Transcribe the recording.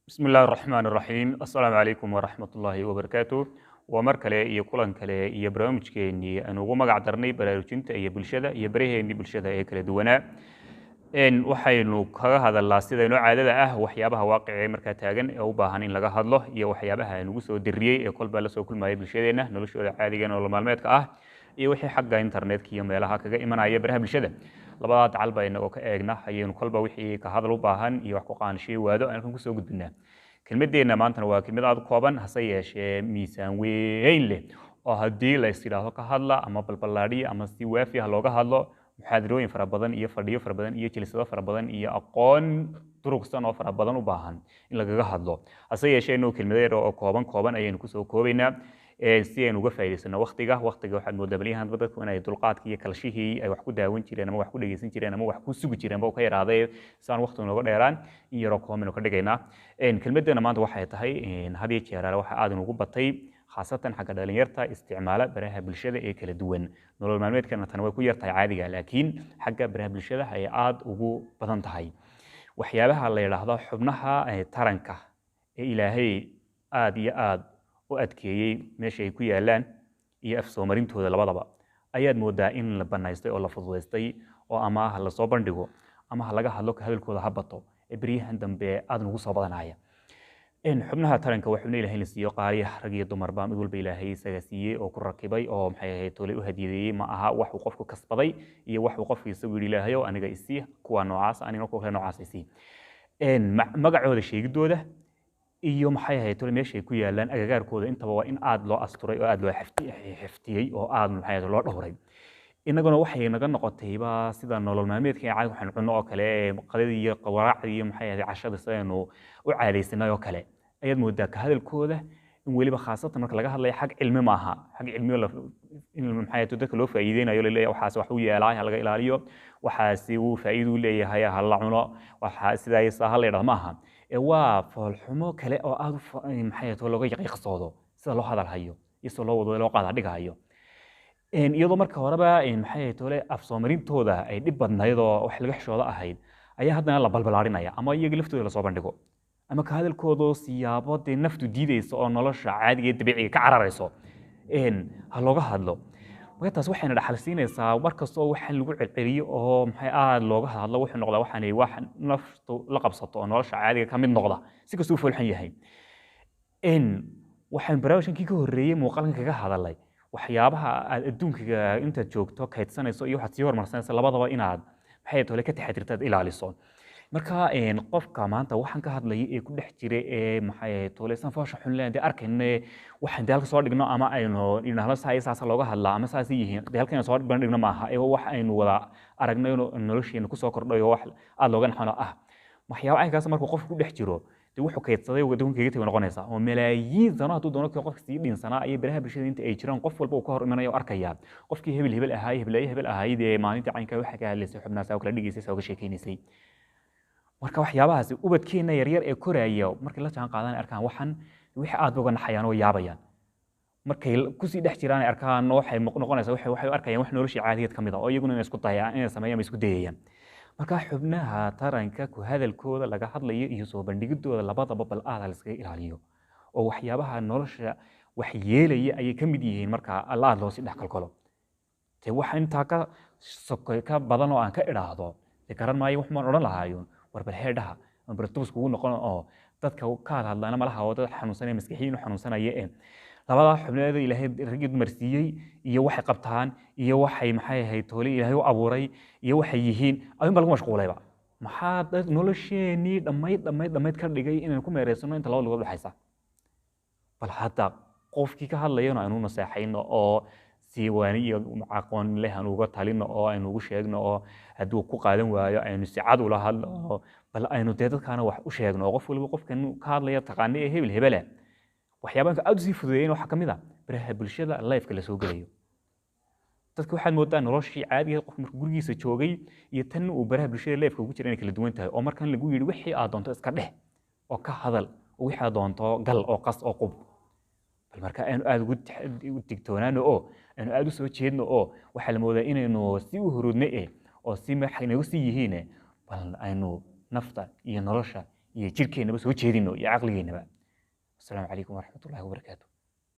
Bismi illaahi raxmaan raxiim. Assalaamu calaykum waraxmat ullaahi wabarakaatu. Waa mar kale iyo kulan kale iyo barnaamijkeenii aynu ugu magac darnay baraarujinta iyo bulshada iyo baraheennii bulshada ee kala duwanaa. Waxaynu kaga hadalnaa sida inoo caadada ah waxyaabaha waaqica ee markaa taagan ee u baahan in laga hadlo iyo waxyaabaha aynugu soo diriyey ee kolbaa lasoo kulmaya bulshadeenna noloshooda caadiga, nolol maalmeedka ah, iyo wixii xagga internetka iyo meelaha kaga imanaya baraha bulshada. Labadaa dacal ba inagoo ka eegna ayaynu kolba wixii ka hadal u baahan iyo wax ku qaanshiye waado aan halkan kusoo gudbinaa. Kelmadeenna maantana waa kelmad aad u kooban, hase yeeshee miisaan weyn leh, oo haddii la is yidhaahdo ka hadla ama balballaadhiya ama si waafi ah looga hadlo, muxaadarooyin fara badan iyo fadhiyo fara badan iyo jilsado fara badan iyo aqoon durugsan oo fara badan u baahan in lagaga hadlo. Hase yeeshee inuu kelmado yar oo kooban kooban ayaynu kusoo koobaynaa si aynu uga faa'iidaysano waqtiga. Waqtiga waxaad moodaa balyahan dadku inay dulqaadkii iyo kalshihii ay wax ku daawan jireen ama wax ku dhegeysan jireen ama wax ku sugi jireen ba u ka yaraaday. Si aan waqtigu nooga dheeraan, in yaroo kooban baynu ka dhigaynaa. Kelmaddeena maanta waxay tahay, had iyo jeer waxa aad inugu batay, khaasatan xagga dhalinyarta isticmaala baraha bulshada ee kala duwan. Nolol maalmeedkana tan way ku yar tahay caadiga, laakiin xagga baraha bulshada ay aad ugu badan tahay waxyaabaha la yidhaahdo xubnaha taranka ee Ilaahay aad iyo aad u adkeeyey meesha ay ku yaalaan iyo afsoomarintooda labadaba, ayaad moodaa in la banaystay oo la fududaystay, oo ama ha lasoo bandhigo ama ha laga hadlo, ka hadalkooda ha bato ee beryahan dambe aad nugu soo badanaya. Xubnaha taranka waa xubno Ilahay la siiyo qaaliya, rag iyo dumarba mid walba Ilaahay isaga siiyey oo ku rakibay oo maxay ahayd toolay u hadiyadeeyey. Ma aha wax uu qofku kasbaday iyo wax uu qofku isagu yidhi Ilaahayow aniga isii kuwa noocaas, anigana kuwa kale noocaas isii. Magacooda sheegidooda iyo maxay ahayd tole meesha ay ku yaalaan agagaarkooda intaba waa in aad loo asturay oo aad loo xaftiyey oo aad maxay ahayd loo dhowray. Innaguna waxay naga noqotayba sida nolol maalmeedka ee caadi waxaan cunno oo kale, qadadii iyo quraacdii iyo maxay ahayd cashada sidaynu u caadaysanay oo kale ayaad moodaa ka hadalkooda in weliba khaasatan marka laga hadlayo xag cilmi. Maaha xag cilmiyo in maxay ahayd dadka loo faa'iideynayo laleeyahay waxaas wax u yeelaa ha laga ilaaliyo, waxaasi uu faa'iido u leeyahay ha la cuno, waxa sidaas ha la yidhahdo maaha. Ee waa foolxumo kale oo aad u maxay ahayd looga yaqiiqsoodo sida loo hadal hayo iyo sida loo wado loo qaada dhigayo, iyadoo marka horeba maxay ahayd tole af soomarintooda ay dhib badnayd oo wax laga xishoodo ahayd, ayaa haddana la balbalaarinaya ama iyaga laftooda lasoo bandhigo ama ka hadalkooda siyaabo dee naftu diideysa oo nolosha caadiga ee dabiiciga ka cararayso ha looga hadlo. Marka taas waxayna dhaxal siinaysaa mar kastoo waxaan lagu celceliyo oo maxay aad looga hadlo, wuxuu noqdaa waxaanay wax naftu la qabsato oo nolosha caadiga ka mid noqda si kastuu foolxan yahay. Waxaan barnaamijkankii ka horreeyey muuqaalkan kaga hadalay waxyaabaha aad adduunka intaad joogto kaydsanayso iyo waxaad sii horumarsanayso labadaba inaad maxay tole ka taxadirto, aad ilaaliso. Marka qofka maanta waxaan ka hadlayay ee ku dhex jira ee maxay tole san foosha xun leen dee arkayne, waxaan dee halka soo dhigno ama aynu idhaahno saa iyo saasa looga hadlaa ama saasay yihiin, dee halkan soo bandhigno maaha ee wax aynu wada aragno inuu nolosheena kusoo kordhay oo wax aad looga naxano ah. Waxyaaba caynkaas markuu qofku ku dhex jiro dee wuxuu kaydsaday adduunka kaga tagay noqonaysaa, oo malaayiin sano hadduu doono qofka sii dhinsanaa ayay baraha bulshada inta ay jiraan qof walba uu ka hor imanaya oo arkaya qofkii hebel hebel ahaay, hebelaaye hebel ahayd ee maalintii caynkaa waxa ka hadlaysay xubnaha saa u kala dhigaysay, saa uga sheekaynaysay. Marka waxyaabahaasi ubadkeena yaryar ee koraya markay la jaan qaadaan arkaan waxan, wixii aad ba uga naxayaan oo yaabayaan. Markay kusii dhex jiraan ay arkaan waxay noqonaysaa waxay u arkayaan wax noloshii caadigeed ka mid ah oo iyaguna inay isku dayaan inay sameeyaan bay isku dayayaan. Marka xubnaha taranka ku hadalkooda laga hadlayo iyo soo bandhigidooda labadaba bal aad ha la iskaga ilaaliyo, oo waxyaabaha nolosha wax yeelaya ayay ka mid yihiin. Marka alla aad loo sii dhex kalkalo dee waxa intaa ka sokay ka badan oo aan ka idhaahdo dee garan maayo. Wax maan odhan lahaayun war bal heedhaha aan bartubus kugu noqon oo dadka ka hadlaana malaha oo dad xanuunsanaya maskaxiyin u xanuunsanaya ee labadaa xubneed Ilaahay rag iyo dumar siiyey iyo waxay qabtaan iyo waxay maxay ahayd toole Ilaahay u abuuray iyo waxay yihiin ayuun baa lagu mashquulayba. Maxaa dad nolosheenii dhammayd dhammayd dhammayd ka dhigay inaynu ku meereysano inta laba lugood dhexaysa? Bal hadda qofkii ka hadlayana aynu naseexayno oo si waani iyo aqoon leh aan uga talino oo aynu ugu sheegno, oo hadduu ku qaadan waayo aynu si cad ula hadlo, oo bal aynu dee dadkaana wax u sheegno oo qof waliba qofkan ka hadlaya taqaana ee hebel hebele. Waxyaabaha aad usii fududeeyeen waxaa ka mid ah baraha bulshada live-ka la soo gelayo. Dadka waxaad moodaa noloshii caadiga qofku markuu gurigiisa joogay iyo tan uu baraha bulshada live-ka ugu jira inay kala duwan tahay, oo markan lagu yidhi wixii aad doonto iska dheh oo ka hadal oo wixii aad doonto gal oo qas oo qub. Bal marka aynu aad ugu digtoonaano oo aynu aad u soo jeedno, oo waxaa la moodaa inaynu si u huruudno oo si maxay nagu sii yihiin. Bal aynu nafta iyo nolosha iyo jirhkeennaba soo jeedino iyo caqligeennaba. Asalaamu calaykum waraxmatullahi wabarakaatu.